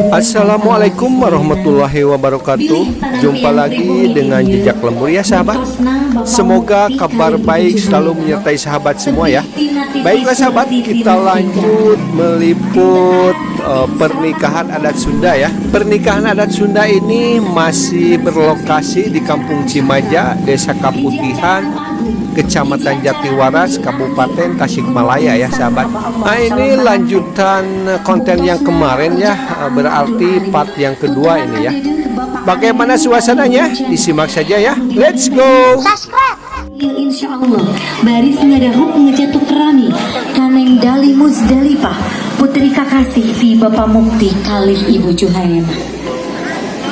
Assalamualaikum warahmatullahi wabarakatuh. Jumpa lagi dengan Jejak Lembur ya, sahabat. Semoga kabar baik selalu menyertai sahabat semua ya. Baiklah sahabat, kita lanjut meliput pernikahan adat Sunda ya. Pernikahan adat Sunda ini masih berlokasi di Kampung Cimaja, Desa Kaputihan, Kecamatan Jatiwaras, Kabupaten Tasikmalaya ya sahabat. Nah, ini lanjutan konten yang kemarin ya, berarti part yang kedua ini ya. Bagaimana suasananya? Disimak saja ya. Let's go. Insya Allah baris ngadahuk ngejatuk rami ka Neng Dali Muzdalifah, putri kakasih ti Bapak Mukti kalih Ibu Juhaena.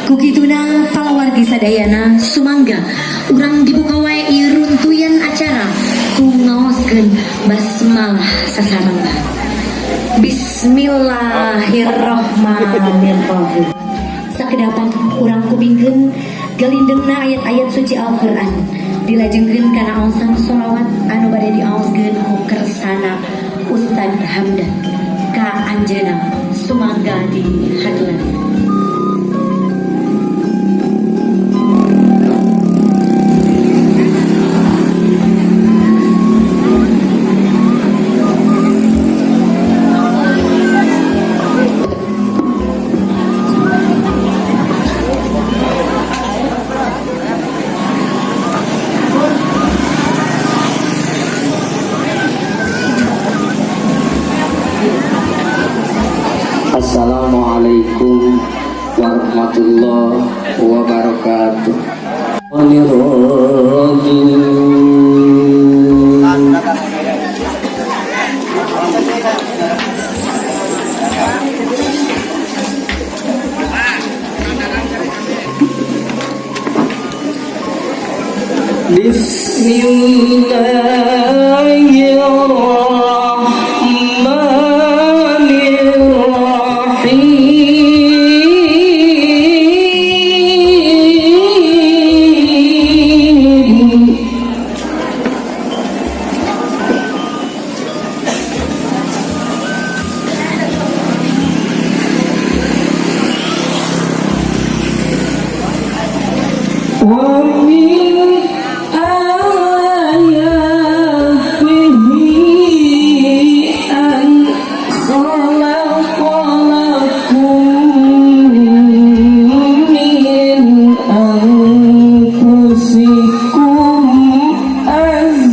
Kukituna palawargi sadayana, sumangga urang dibuka wae ieu runtuyan acara ku ngaoskeun basmalah sasarengan. Bismillahirrahmanirrahim. Sakedapan urang kupingkeun galindengna ayat-ayat suci Al-Qur'an, dilajengkeun kana aosan sholawat anu bade diaoskeun ku kersana Ustad Hamdan. Ka anjeunna sumangga di hadulan. Assalamualaikum warahmatullahi wabarakatuh. Bismillahirrahmanirrahim. ومن آياته أن خلق لكم من أنفسكم أزواجا.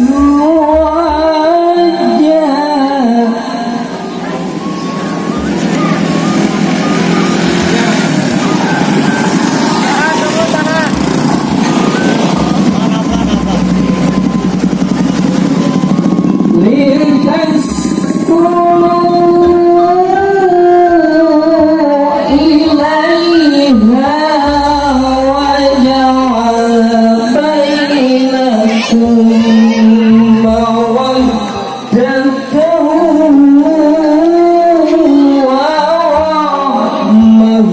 لتسكنوا إليها وجعل بينكم مودة ورحمة.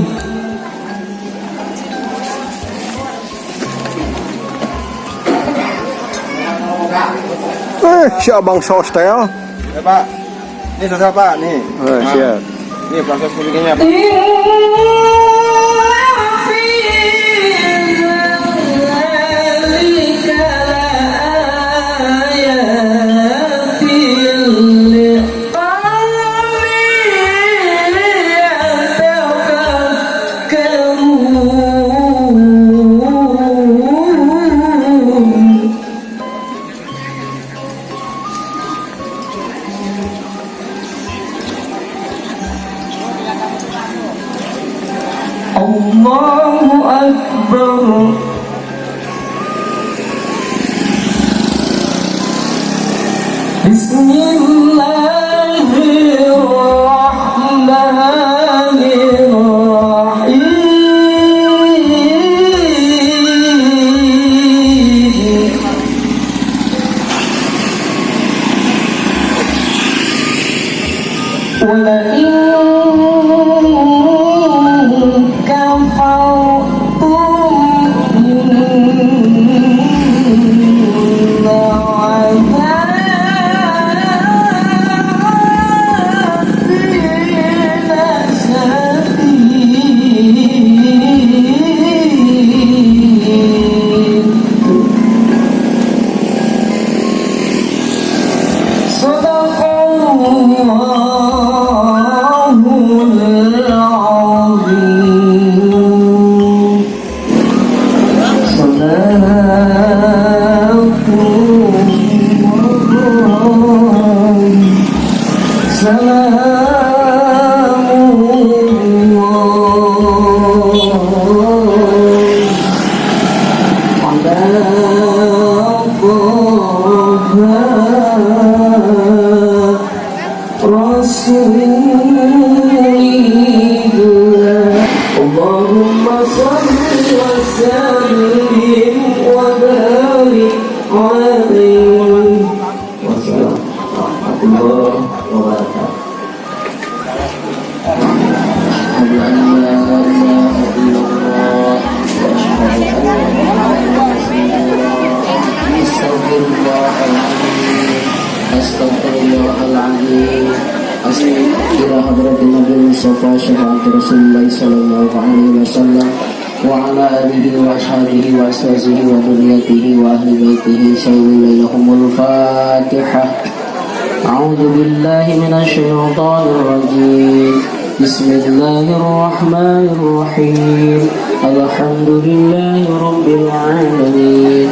Eh, si abang sostel. Ya Pak, ini sosial Pak, nih. Eh, siap. Ini proses pembikinannya Pak. إن في ذلك لآيات لقوم يتفكرون. الله أكبر. بسم الله الرحمن الرحيم. ولئن كفرتم إن عذابي لشديد. صدق الله العظيم. صلاة الله، سلام الله على طه رسول الله. اللهم صل وسلم وبارك عليه. والسلام ورحمة الله وبركاته. أشهد أن لا إله إلا الله وأشهد أن محمدا رسول الله. أستغفر الله العظيم، أستغفر الله العظيم. إلى حضرة النبي المصطفى، شفاعة رسول الله صلى الله عليه وسلم، وعلى آله وأصحابه وأزواجه وذريته وأهل بيته. صلى لهم الفاتحة. أعوذ بالله من الشيطان الرجيم. بسم الله الرحمن الرحيم. الحمد لله رب العالمين،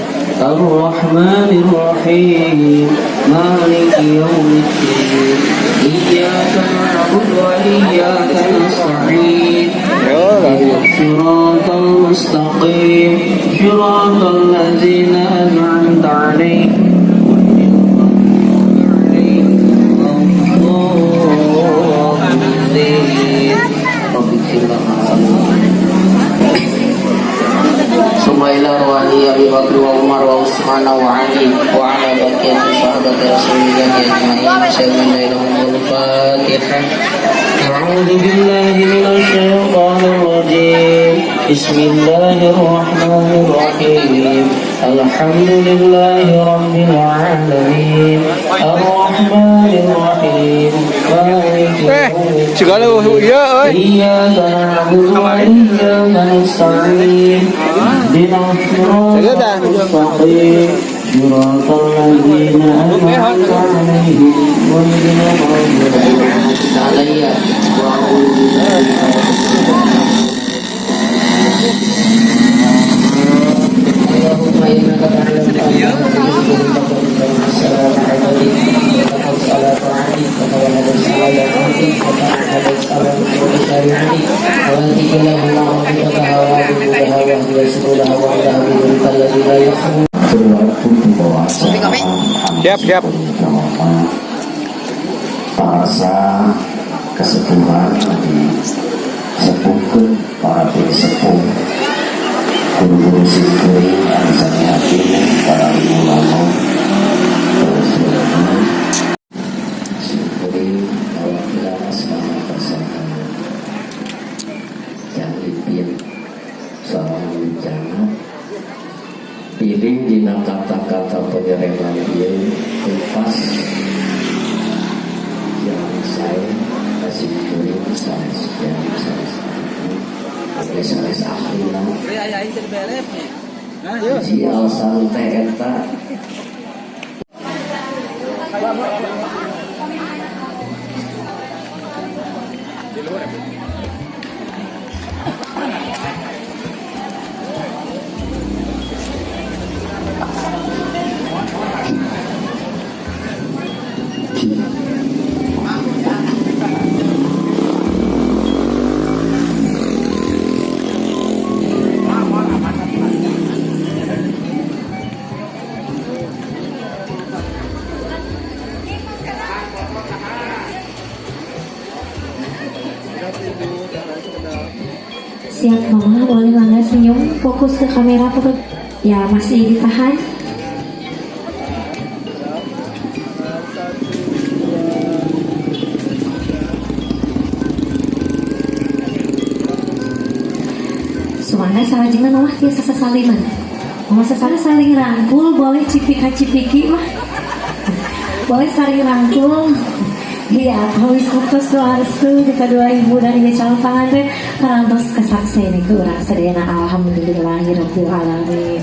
الرحمن الرحيم، مالك يوم الدين، إياك نعبد وإياك نستعين، صراط المستقيم، صراط الذين أنعمت عليهم، غير المغضوب عليهم ولا الضالين. رب اغفر لنا. ثم إلى أرواح أبي بكر وعمر وعثمان وعلي وعلى بقية صحابة رسول الله أجمعين. سيدنا لهم الفاتحة. أعوذ بالله من الشيطان الرجيم. بسم الله الرحمن الرحيم. الحمد لله رب العالمين، الرحمن الرحيم، مالك Eh, يوم الدين. Segala iya euy. إياك نعبد وإياك نستعين، اهدنا الصراط المستقيم، صراط الذين أنعمت عليهم، غير المغضوب عليهم وأعوذ اللهم إنك تعلم أن السلام عليك وتقص على طاعتك وتولدت على طاعتك وتعهدت على شريعتك وأنت له ربك هواه وهي سبلها وعندها بنورك الذي لا يخلو. Siap, siap. Parasa kesepuhan disepuhkeun para sepuh, guru-guru simkuring anu sami hakim, para ulama, terus simkuring mewakili semangat bersama Jang Ipin seorang wijana pilih dina kata-kata penyereman ieu pas yang saya kasih kuring sanes yang sanes oke sanes ahlina si alasan teh eta. Siap, Mama, boleh mangga senyum, fokus ke kamera foto. Ya, masih ditahan. Sumangga salajengna Mama tiasa sasaliman. Mama sasana saling rangkul, boleh cipika cipiki mah. Boleh saling rangkul. Iya, habis buktos doa restu kita dua ibu dan ibu calon panganten parantos kesaksian ku urang sadayana, alhamdulillahirabbil alamin.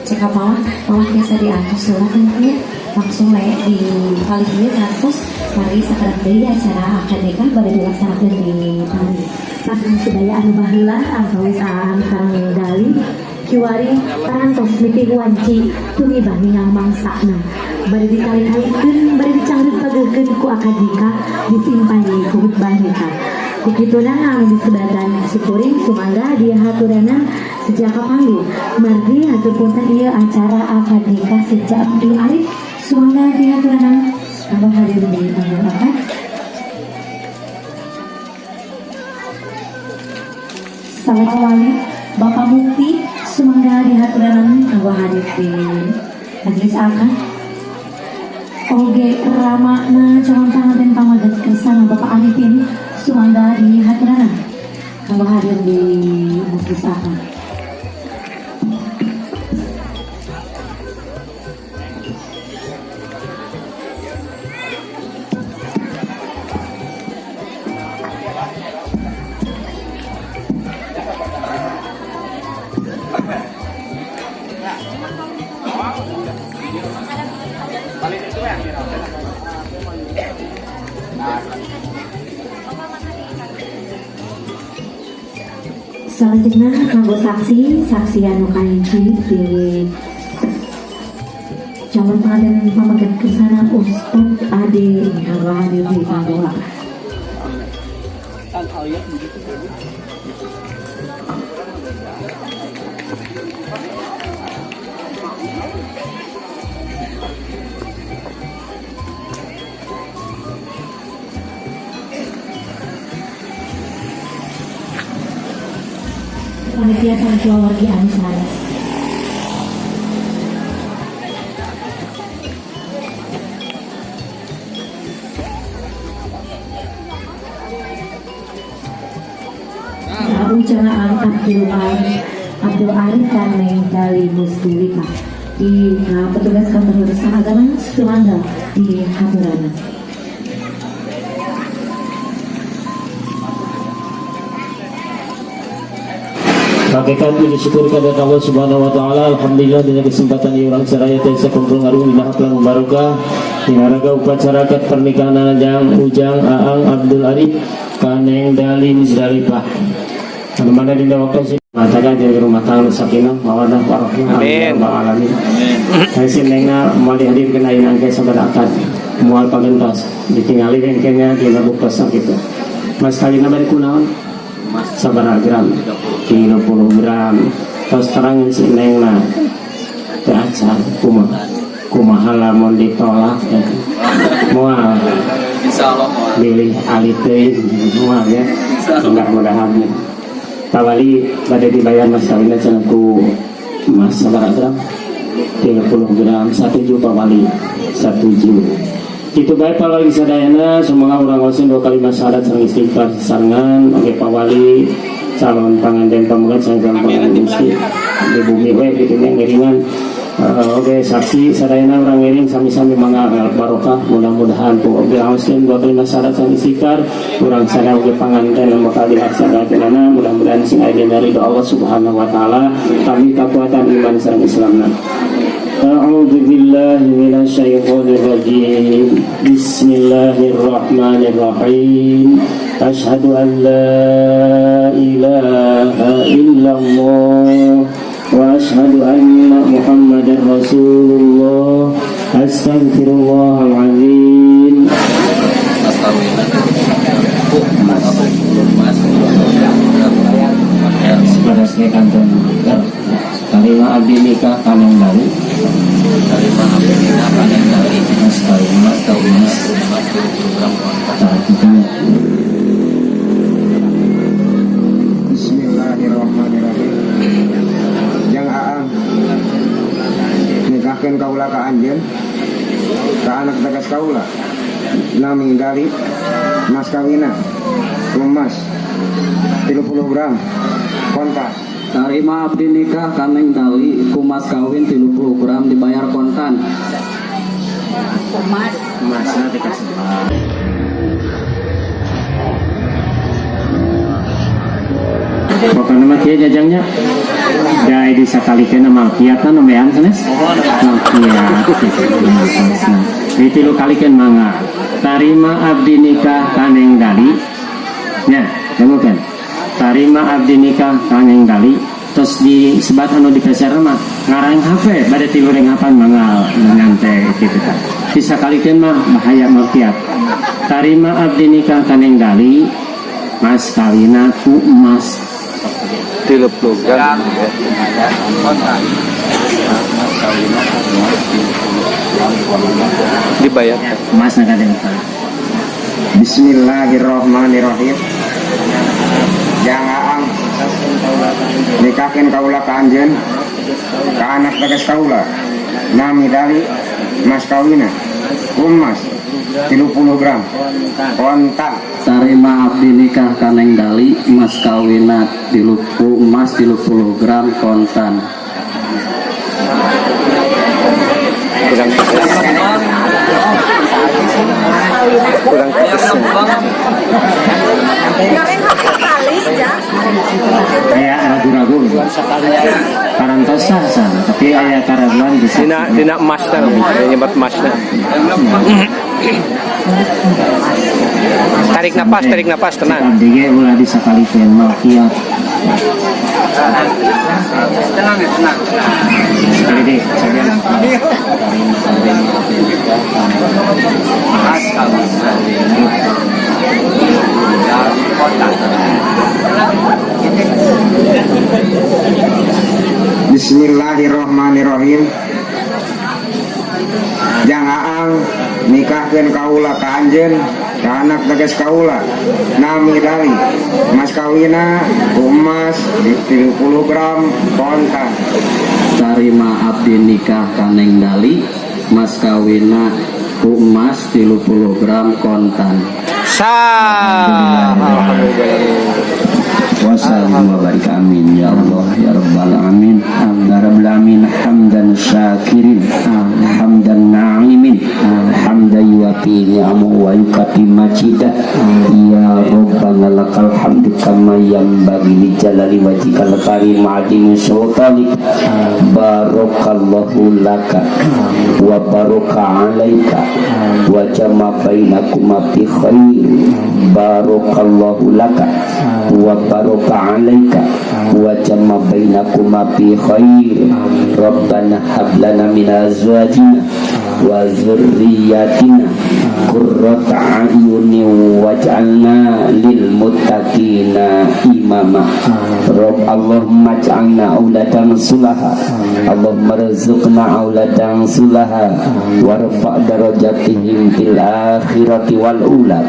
Cekap Mama, Mama biasa diantos heula kan ya. Langsung we di palih ieu ngantos mari sakedap deui acara akad nikah bade dilaksanakeun di palih. Pasang sadaya anu baheula antawis Aang sareng Dali kiwari parantos miti wanci tumiba ningang mangsana bade ditali-talikeun, bade dicangreut pageukeun ku akad nikah, disimpan ku khutbah nikah. Ku kituna anu disebatan syukuring, sumangga dihaturanan sejak kapanggih. Margi hatur punten, ieu acara akad nikah sejak Abdul Arif, sumangga dihaturanan kanggo hadir di panggung akad. Salah wali Bapak Mukti, sumangga dihaturanan kanggo hadir di majelis akad. Oge ramana calon panganten pameget kersana Bapak Arifin, sumangga dihaturanan kanggo hadir di majelis akad. Selanjutnya kanggo saksi, saksi anu kahiji di calon pengantin pameget kersana Ustadz Ade, kanggo hadir di panggung akad. Panitia sareng keluarga anu sanes. Ujang Abdul Arif, Abdul Arif dan Neng Dali Musdalifah di petugas kantor urusan agama, sumangga dihaturanan. Hakikat puji syukur kepada Allah Subhanahu wa taala. Alhamdulillah, dina kesempatan ieu urang saraya tiasa kumpul ngarung dina haflah mubarakah dina rangka upacara akad pernikahan Jang Ujang Aang Abdul Arif ka Neng Dali Musdalifah. Anu mana dina waktu mataga jadi rumah tangga sakinah mawadah warahmah. Amin. Ya rabbal alamin. Saya si Nengna moal dihadirkeun ayeuna engke sabada akad, moal pagentos ditingali engkenya dina buktos kitu. Mas kawinna bari kunaon? Sabaraha gram? 30 gram. Terus terang si Nengna teu acan, kumaha kumaha lamun ditolak ya? Moal. Insyaallah moal. Bilih alit teuing moal ya, mudah-mudahan. Pak Wali, bade dibayar mas kawinna cenah ku mas sabaraha gram? 30 gram. Satuju Pak Wali? Satuju. Itu baik Pak Wali sadayana, semoga urang ngaoseun dua kalimat syahadat sareng istighfar sarengan. Oke Pak Wali calon panganten pameget sareng panganten istri di bumi we kitu nya ngiringan. Oke saksi sadayana urang ngiring sami-sami, mangga barokah. Mudah-mudahan ku oge ngaoseun dua kalimat syahadat sareng istighfar, urang sadaya oge panganten anu bakal dilaksanakeunana mudah-mudahan sing aya dina ridho Allah Subhanahu wa taala, kami kekuatan iman sareng Islamna. أعوذ بالله من الشيطان الرجيم. بسم الله الرحمن الرحيم. أشهد أن لا إله إلا الله وأشهد أن محمدا رسول الله. أستغفر الله العظيم. Mas kawinna emas, emas. Sebagai kantor tarima abdi nikah ka Neng Dali. Tarima abdi nikah ka Neng Dali. Mas kawin. Mas kawin emas 30 gram kontan. Tah, kita. Bismillahirrahmanirrahim. Jang Aang nikahkeun kaula ka anjeun, ka anak tegas kaula nami Dali, mas kawina emas 30 gram kontan. Tarima abdi nikah ka Neng Dali ku mas kawin 30 gram dibayar kontan. Emasna dikasih. Pokoknya mah kieu jajangnya. Ya, disakalikeun malkiatna nembean sanes? Malkiat gitu. Ditilu kalikeun mangga. Tarima abdi nikah ka Neng Dali. Ya, kan. Tarima abdi nikah ka Neng Dali. Terus disebat anu dipeser mah ngarang HP bade tilu renghapan mangga nyantai gitu kan. Disakalikeun mah bahaya malkiat. Tarima abdi nikah ka Neng Dali, mas kawina ku emas 30 gram. Dibayar. Emas na. Bismillahirrahmanirrahim. Jangan nikahkeun kaula ka anjeun, ka anak tegas kaula nami Dali, mas kawina emas 30 gram kontan. Tarima abdi nikah ka Neng Dali, mas kawina tilu emas 30 gram kontan. Kurang kurang pedes. Kayak ragu-ragu parantos sah sah, tapi aya karaguan bisa. Dina dina emasna, nyebat emasna. Tarik napas, tenang. Abdi ge ulah disakalikeun malkiat. Tenang ya, tenang. Sekali deh, sekali. Mas kawina kontan. Bismillahirrahmanirrahim. Jangan nikahkeun kaula ka anjeun, ka anak tegas kaula nami Dali, mas kawina emas 30 gram kontan. Tarima abdi nikah ka Neng Dali, mas kawina ku emas 30 gram kontan. Sah. Alhamdulillah. Wasallim wa barik amin ya Allah ya Rabbal alamin, ya Rabbil alamin, hamdan syakirin, hamdan na'imin, hamdan yuafi ni'amu wa yukafi majidah, ya Rabbana lakal hamdu kama yanbaghi li jalali wajhikal karim azimi sultanik. Barakallahu laka wa baraka alaika wa jama bainakuma bi khair. Barakallahu laka wa baraka alaika wa jama bainakuma bi khair. Rabbana hab lana min azwajina wa dzurriyyatina qurrata a'yuni waj'alna lil muttaqina imama. Rabb Allahumma ij'alna auladan sulaha, Allahumma rzuqna auladan sulaha warfa' darajatihim fil akhirati wal ula.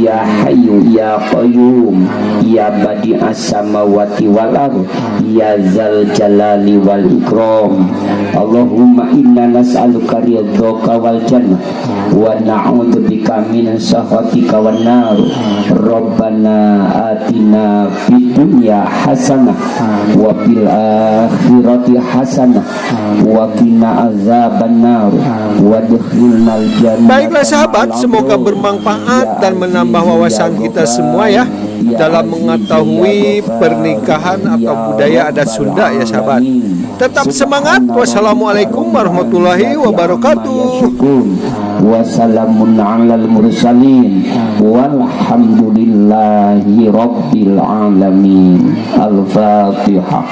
Ya hayyu ya qayyum ya badi'as samawati wal ardh ya zal jalali wal ikram. Allahumma inna nas'aluka ridhaka wal jannah wa na'udzubika min sakhatika wan nar. Rabbana atina fid dunya hasanah wa fil akhirati hasanah wa qina azabannar wa adkhilnal jannah. Baiklah sahabat, semoga bermanfaat dan menambah wawasan kita semua ya dalam mengetahui pernikahan atau budaya adat Sunda ya sahabat. Tetap semangat. Wassalamualaikum warahmatullahi wabarakatuh. Wassalamun alal mursalin walhamdulillahi rabbil alamin. Al-Fatihah.